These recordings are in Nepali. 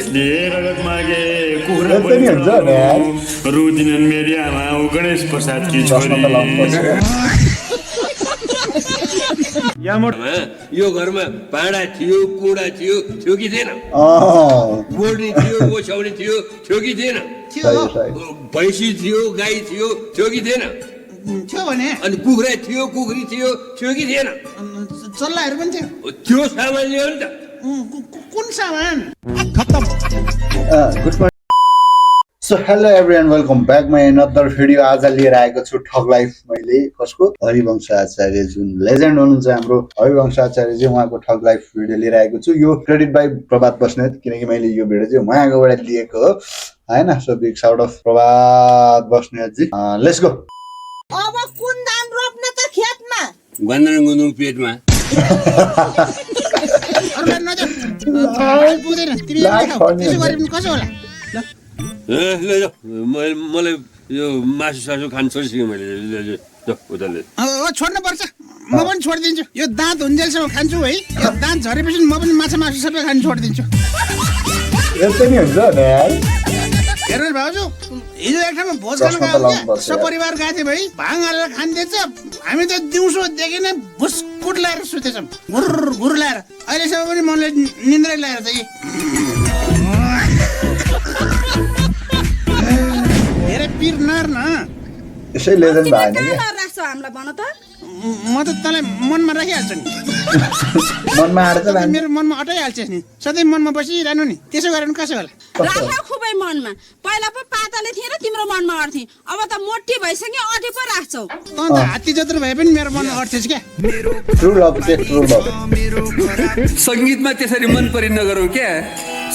रगत मागे कुखुरा पनि रुदिनन् मेरी आमा गणेश प्रसाद की छोरी यो घरमा भाँडा थियो कुँडा थियो कि थिएन बोर्डी थियो ओछ्याउने थियो कि थिएन भैँसी थियो गाई थियो कि थिएन भने अनि कुखुरा थियो कुखुरी थियो कि थिएन चल्लाहरू पनि थियो त्यो सामान ल्यायो नि त कुन सामान खत्तम good morning so hello everyone welcome back my another video आज लिएर आएको छु ठग लाइफ मैले कसको हरिवंश आचार्य जुन लेजेन्ड हुनुहुन्छ हाम्रो हरिवंश आचार्यजी उहाँको ठग लाइफ भिडियो लिएर आएको छु यो क्रेडिट बाई प्रभात बस्नेत किनकि मैले यो भिडियो चाहिँ उहाँकोबाट लिएको हो हैन so big shout of Prabhat बस्नेतजी लेट्स गो अब कुन धान रोप्ने त खेतमा गन्दन गुन्दुङ पेटमा मलाई यो मासु सासु खान छोडिसकेँ मैले छोड्नु पर्छ म पनि छोडिदिन्छु यो दाँत हुन्जेलसम्म खान्छु है यो दाँत झरेपछि म पनि माछा मासु सबै खान छोडिदिन्छु हेर्नुहोस् भाउजू हिजो एक ठाउँमा भोज खान गएको सपरिवार गएको थियो भाइ भाङ हालेर खाँदैछ हामी त दिउँसोदेखि नै भुस्कुट लगाएर सुतेछौँ घुर लगाएर अहिलेसम्म पनि मनले निन्द्रै लगाएर चाहिँ धेरै पिर नर न यसै लेजेन्ड भएन के राख्छौ हामीलाई भन त म त तँलाई मनमा राखिहाल्छु नि मनमा आएर चाहिँ मेरो मनमा अटाइहाल्छस् नि सधैँ मनमा बसिरहनु नि त्यसो गरेर कसो होला राख खुबै मनमा पहिला पो पाताले थिए र तिम्रो मनमा अर्थी अब त मोटी भइसक्यो अटे पो राख्छौ त अन्त हात्ती जत्रो भए पनि मेरो मनमा अर्थेस् क्या ट्रु लभ के ट्रु लभ संगीतमा त्यसरी मन परि नगरौ क्या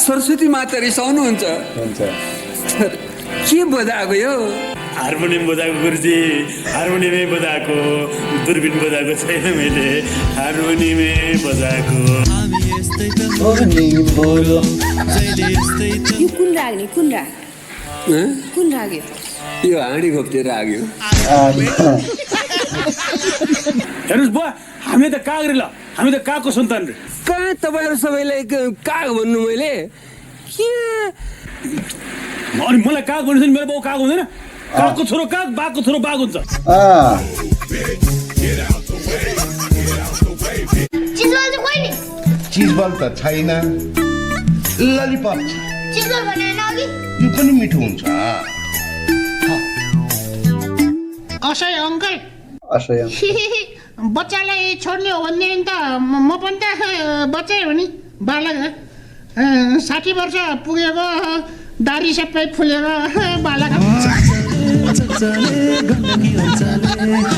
सरस्वती माता रिसाउनुहुन्छ हुन्छ के बजाएको यो हार्मोनियम बजाएको गुरुजी हार्मोनियमै बजाएको दूरबीन बजाएको छैन मैले हार्मोनियमै बजाएको यो कुन राग नि कुन राग कुन राग यो हाँडी घोप्टेर आग्यो हेर्नुहोस् बुवा हामी त काग रे ल हामी त कागको सन्तान रे कहाँ तपाईँहरू सबैलाई काग भन्नु मैले के अनि मलाई काग भन्नु मेरो बाउ काग हुँदैन कागको छोरो काग बाघको छोरो बाघ हुन्छ चिजबल त छैन ललिपप यो पनि मिठो हुन्छ असय अङ्कल असय बच्चालाई छोड्ने हो भनेदेखि त म पनि त बच्चै हो नि बालक 60 वर्ष पुगेको दारी सबै फुलेको बालक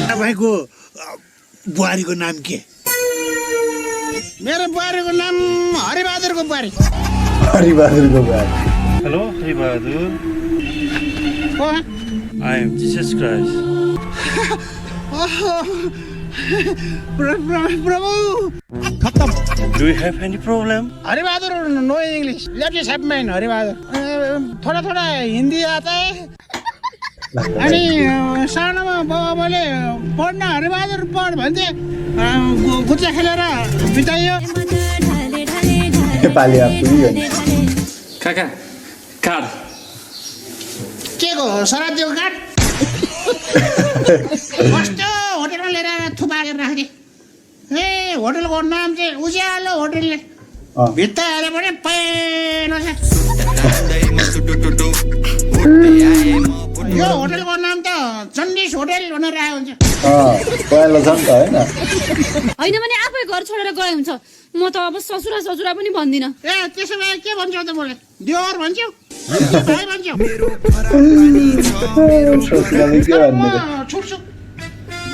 तपाईँको बुहारीको नाम के मेरो बुहारीको नाम हरिबहादुरको बुहारी हरिबहादुरको बुहारी hello Haribahadur I am Jesus Christ प्रभु खत्तम do you have any problem Haribahadur no English left hand man Haribahadur थोड़ा थोड़ा हिंदी आता है अनि सानोमा बाबाले पढ्न हरिबहादुर पढ भन्थे गुच्चा खेलेर बिताइयो नेपाली आफै काका कार के को सराद्यको काठ कस्तो होटलमा लिएर थुपा गरेर राख्थे ए होटलको नाम चाहिँ उज्यालो होटलले भित्ता हेरे पनि पहिलो छ यो होटलको नाम त चण्डिस होटल भनेर आएको हुन्छ पहिलो छ नि त हैन होइन भने आफै घर छोडेर गए हुन्छ म त अब ससुरा पनि भन्दिनँ ए त्यसो भए के भन्छौ त मलाई देवर भन्छौ भाइ भन्छौ छुट्छु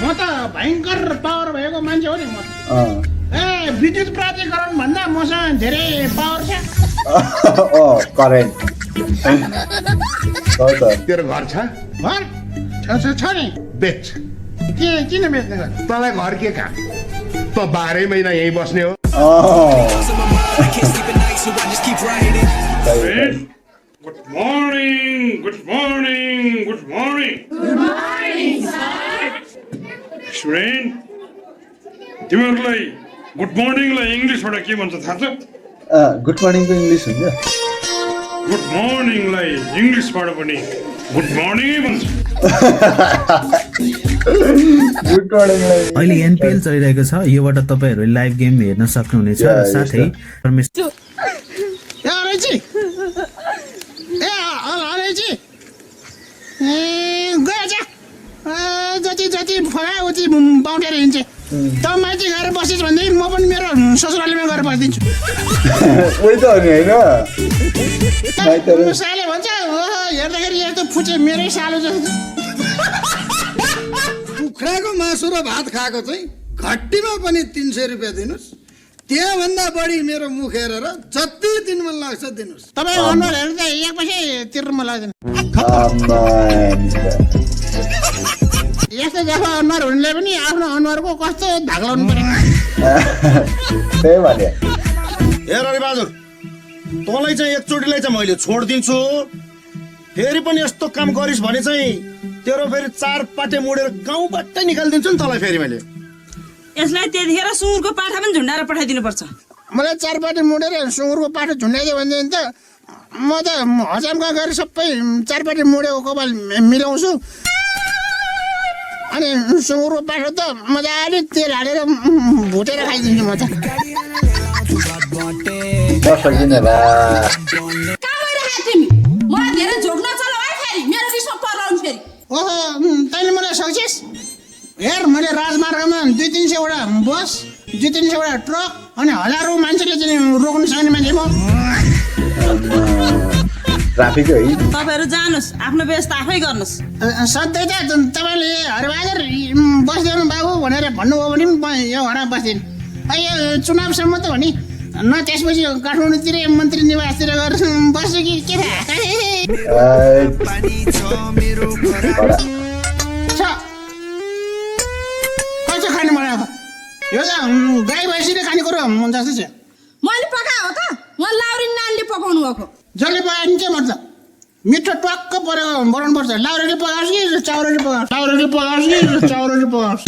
म त भयङ्कर पावर भएको मान्छे हो नि म ए विद्युत प्राधिकरण भन्दा मसँग धेरै पावर छ करेन्ट तेरो घर छ घर छ नि बेच के किन बेच्ने घर तँलाई घर के काम त 12 महिना यहीँ बस्ने हो good morning good morning good morning student तिमीहरूलाई गुड मर्निङलाई इङ्ग्लिसबाट के भन्छ थाहा छ गुड मर्निङको इङ्ग्लिस हुन्छ गुड मर्निङलाई इङ्ग्लिसबाट पनि गुड मर्निङै भन्छ। Good morning. अहिले एनपिएल चलिरहेको छ, योबाट तपाईँहरूले लाइभ गेम हेर्न सक्नुहुनेछ र साथै जति जति फला उति बाउटेर हिँड्छ। त माथि गएर बसिस् भनेदेखि म पनि मेरो ससुरालीमा गएर बसिदिन्छु। उही त हो नि होइन, साले भन्छ हेर्दाखेरि यस्तो फुचे मेरै सालो जस्तो। कुखुराको मासु र भात खाएको चाहिँ घट्टीमा पनि 300 रुपियाँ दिनुहोस्, त्यहाँभन्दा बढी मेरो मुख हेरेर जति दिन मन लाग्छ दिनुहोस्। तपाईँको अनुहार हेर्नु त एक पैसा तिर्नु मन लाग्दैन। यस्तो जस्तो अनुहार हुनेले पनि आफ्नो अनुहारको कस्तो धाग्लाउनु पर्यो। त्यही भने हेर अरे बहादुर, तँलाई चाहिँ एकचोटिलाई चाहिँ मैले छोडिदिन्छु, फेरि पनि यस्तो काम गरिस् भने चाहिँ तेरो फेरि 4 पाटे मोडेर गाउँबाटै निकालिदिन्छु नि तँलाई फेरि मैले। यसलाई त्यतिखेर सुँगुरको पाठा पनि झुन्डाएर पठाइदिनुपर्छ। मलाई 4 पाटे मोडेर सुँगुरको पाठो झुन्डाइदियो भनेदेखि त म त हजामका गएर सबै 4 पाटे मोडेको कपाल मिलाउँछु, अनि सुँगुरको पाठो त मजाले तेल हालेर भुटेर खाइदिन्छु म त। सकिने भा मलाई धेरै झोक नचल है फेरि मेरो रिसमा पर्लाउनु फेरि। ओहो तैँले मलाई सक्छेस्? हेर मैले राजमार्गमा 200-300 वटा बस, 200-300 वटा ट्रक अनि हजारौँ मान्छेले चाहिँ रोक्नु सक्ने मान्छे म। ट्राफिक है। तपाईँहरू जानुहोस्, आफ्नो व्यवस्था आफै गर्नुहोस्। सधैँ त तपाईँले हरिबहादुर बस्दैन बाबु भनेर भन्नुभयो भने पनि यो घरमा बस्दैन। यो चुनावसम्म त हो नि, न त्यसपछि काठमाडौँतिर मन्त्री निवासतिर गएर बस्छु कि के कसो खाने बनाएको यो त गाई भैँसीले खाने कुरो जस्तो छ। मैले पकाएको त उहाँ लाउरी नानीले पकाउनु भएको। जसले पकायो नि के भन्छ, मिठो टक्क परेको बनाउनुपर्छ। लाउरीले पकाओस् कि चाउरले पकाओस्, लाउरीले पकाओस् कि चाउरले पकाओस्।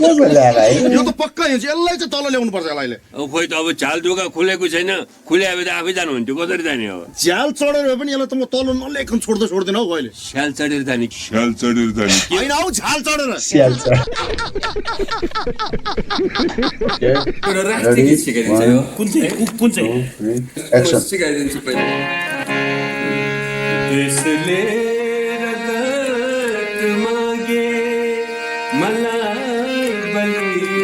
यो त पक्का हिँड्छ, यसलाई चाहिँ तल ल्याउनु पर्छ यसलाई। अब खोइ त अब झाल ढोका खुलेको छैन, खुल्या भए त आफै जानु हुन्थ्यो, कसरी जाने अब? झ्याल चढेर भए पनि यसलाई त म तल नलेखन छोड्दैन हौ अहिले। स्याल चढेर जाने होइन हौ, झ्याल चढेर सिकाइदिन्छु पहिला। त्यसले रगत मागे मलाई बलि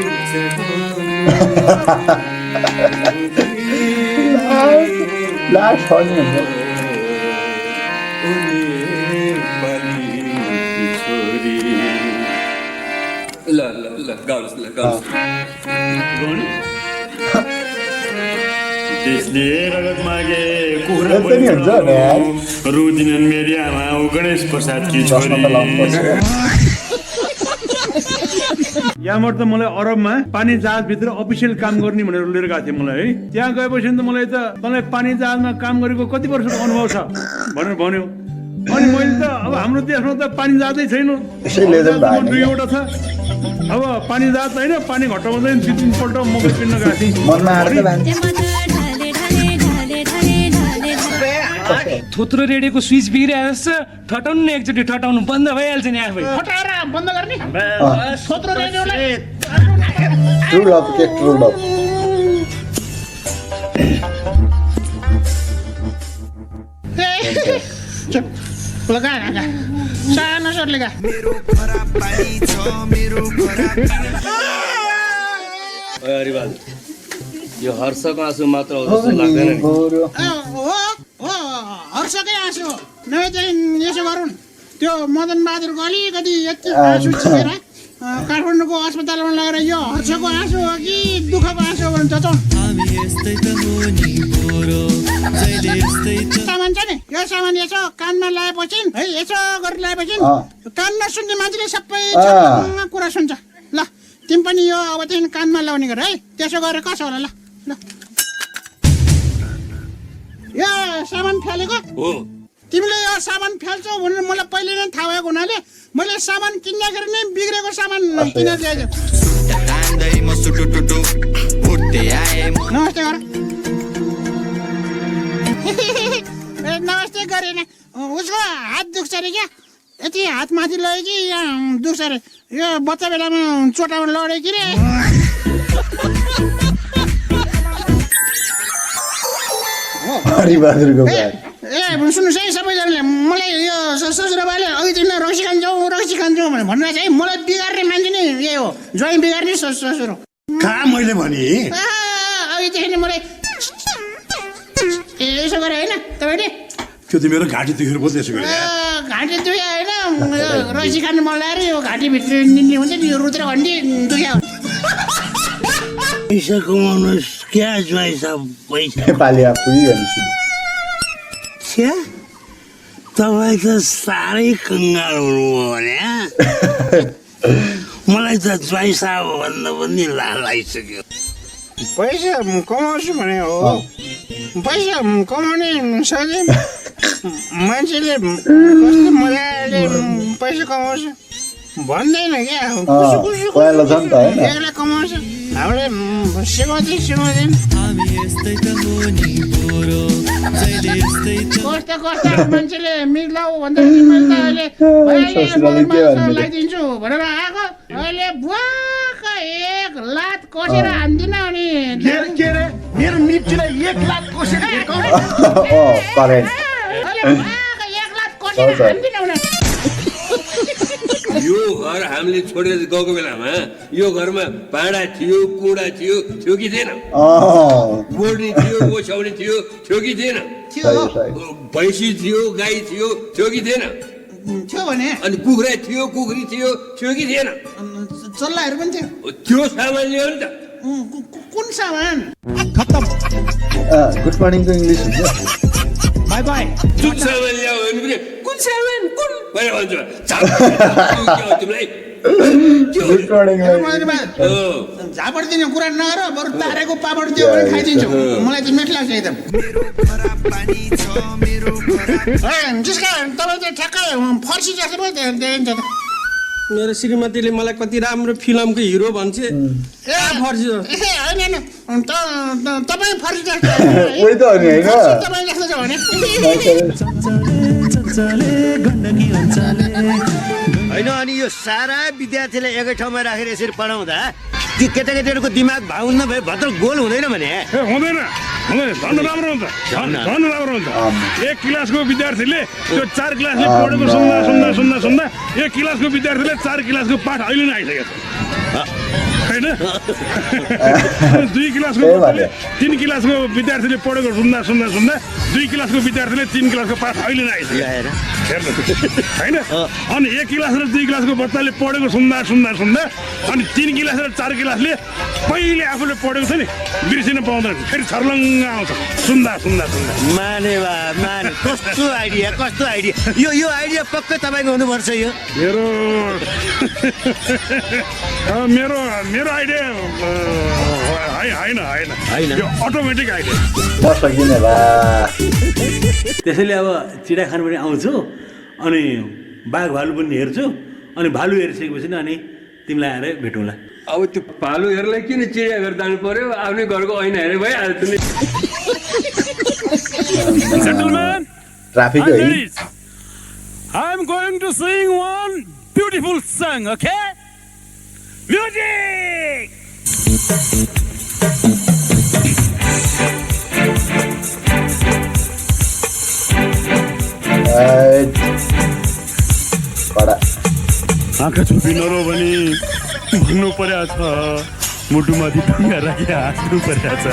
लास्ट फनी हुन्छ। ल ल ल गाउनुहोस्, ल गाउनुहोस्। त्यसले रगत मागे कुखुरा यस्तो नि हुन्छ नि यार। रुदिनन् मेरी आमा ऊ गणेश प्रसादकी चस्मा छोरी। त लाउनुपर्छ। यहाँबाट त मलाई अरबमा पानी जहाजभित्र अफिसियल काम गर्ने भनेर लिएर गएको थिएँ मलाई है। त्यहाँ गएपछि त मलाई त तँलाई पानी जहाजमा काम गरेको कति वर्षको अनुभव छ भनेर भन्यो। अनि मैले त अब हाम्रो देशमा त पानी जहाजै छैन, दुईवटा छ। अब पानी जहाज होइन, पानी घटाउँदा 2-3 पल्ट म किन्न गएको थिएँ। थोत्रो रेडियोको स्विच बिग्रिरहेको छ, ठटाउनु एकचोटि ठटाउनु बन्द भइहाल्छ नि आफै। हटाएर बन्द गर्ने थोत्रो रेडियोलाई। ट्रु लभ के ट्रु लभ। लगा सानो सरले गा। यो हर्षको आँसु मात्र हो जस्तो लाग्दैन नि। हर्षकै आँसु हो, नभए चाहिँ यसो गरौँ, त्यो मदन बहादुरको अलिकति यति आँसु छिरेर काठमाडौँको अस्पतालमा लगेर यो हर्षको आँसु हो कि दुःखको आँसु हो भने चचाउँ। सामान छ नि, यो सामान यसो कानमा लगाएपछि है, यसो गरेर लगाएपछि कान नसुन्ने मान्छेले सबै कुरा सुन्छ। ल तिमी पनि यो अब चाहिँ कानमा लगाउने गर है, त्यसो गरेर कसो होला। ल ल यो सामान फ्यालेको हो, तिमीले यो सामान फ्याल्छौ भनेर मलाई पहिले नै थाहा भएको हुनाले मैले सामान किन्दाखेरि नै बिग्रेको सामान किनेर ल्याएछु। नमस्ते गर। नमस्ते गरेन उसको हात दुख्छ अरे क्या यति हात माथि लग्यो कि यहाँ दुख्छ अरे यो बच्चा बेलामा चोटामा लड्यो कि रे हरिबहादुरको बात ए सुन्नुहोस् है सबैजनाले मलाई यो ससुराबाले अघि दिन रक्सी खान्छौँ भनेर भनिरहेको छ है मलाई बिगार्ने मान्छे नै यही हो ज्वाइँ बिगार्ने ससुरो कहाँ मैले भने अघिदेखि नै मलाई यसो गरे होइन तपाईँले त्यो त मेरो घाँटी दुखेर पो त्यसो गरे घाँटी दुख्यो होइन रक्सी खानु मन लगाएर यो घाँटीभित्र निन्ने हुन्छ नि यो रुद्र घन्टी दुख्यो पैसा कमाउनुहोस् क्या ज्वाइँ साहब पैसा नेपाली आफै गर्नु छ्या तपाईँ त साह्रै कङ्गाल हुनुभयो भने मलाई त ज्वाइँ साहब भन्दा पनि लाल आइसक्यो पैसा कमाउँछु भने हो पैसा कमाउने सधैँ मान्छेले कस्तो मजाले पैसा कमाउँछ भन्दैन क्या पहिला छ नि त होइन एक्लै कमाउँछ हामीले सिकाउँदैन कस्ता मान्छेले मिलाऊ भन्दा मैले त अहिले लगाइदिन्छु भनेर आएको अहिले बुवाको 1 लात कसेर हान्दिन अनि मेरो मिर्चीलाई 1 लाख कोसेर दिएको करेक्ट अहिले बुवाको 1 लात कसेर हान्दिन उनीहरू यो घर हामीले छोडेर गएको बेलामा यो घरमा भाँडा थियो कुँडा थियो कि थिएन बोल्ने थियो ओछ्याउने थियो कि थिएन भैँसी थियो गाई थियो कि थिएन थियो भने अनि कुखुरा थियो कुखुरी थियो कि थिएन चल्लाहरू पनि थियो त्यो सामान ल्यायो नि त कुन सामान गुड मर्निङको इङ्ग्लिस हुन्छ बाई बाई जुन सामान ल्यायो भने पनि कुन सामान कुन भनेर भन्छ तिमीलाई गुड मर्निङ झापड दिने कुरा नगर बरु तारेको पापड दियो भने खाइदिन्छु मलाई त मिठ लाग्छ एकदम त्यसका तपाईँ त ठ्याक्कै फर्सी जस्तो पो देखिन्छ त मेरो श्रीमतीले मलाई कति राम्रो फिल्मको हिरो भन्छ फर्सी होइन तपाईँ फर्सी जस्तो उही त हो नि होइन तपाईँ जस्तो छ भने होइन अनि यो सारा विद्यार्थीलाई एकै ठाउँमा राखेर यसरी पढाउँदा ती केटाकेटीहरूको दिमाग भाउन्न भए भत्र गोल हुँदैन भने हुँदैन झन् राम्रो हुन्छ झन् राम्रो हुन्छ 1 क्लासको विद्यार्थीले त्यो 4 क्लासले पढेको सुन्दा 1 क्लासको विद्यार्थीले 4 क्लासको पाठ अहिले नै आइसकेको छ होइन 2 क्लासको 3 क्लासको विद्यार्थीले पढेको सुन्दा 2 क्लासको विद्यार्थीले 3 क्लासको पाठ अहिले नै आइसक्यो हेर्नु होइन अनि 1 क्लास र 2 क्लासको बच्चाले पढेको सुन्दा अनि 3 क्लास र 4 क्लासले पहिले आफूले पढेको छ नि बिर्सिन पाउँदैन फेरि छर्लङ्ग आउँछ सुन्दा माने कस्तो आइडिया यो आइडिया पक्कै तपाईँको हुनुपर्छ यो मेरो आइडिया होइन यो अटोमेटिक आइडिया नसकिने भा त्यसैले अब चिडा खानु पनि आउँछु अनि बाघ भालु पनि हेर्छु अनि भालु हेरिसकेपछि अनि तिमीलाई आएर भेटौँला अब त्यो भालु हेर्नलाई किन चिडियाघर जानु पर्यो आफ्नै घरको ऐना हेरे भइहाल्छ नि Gentlemen, ट्राफिक है I'm going to sing one beautiful song, okay? Music! आँखा छुपी नरो भने भन्नु पर्या छ मुटुमाथि ढुङ्गा राखी हाँस्नु पर्या छ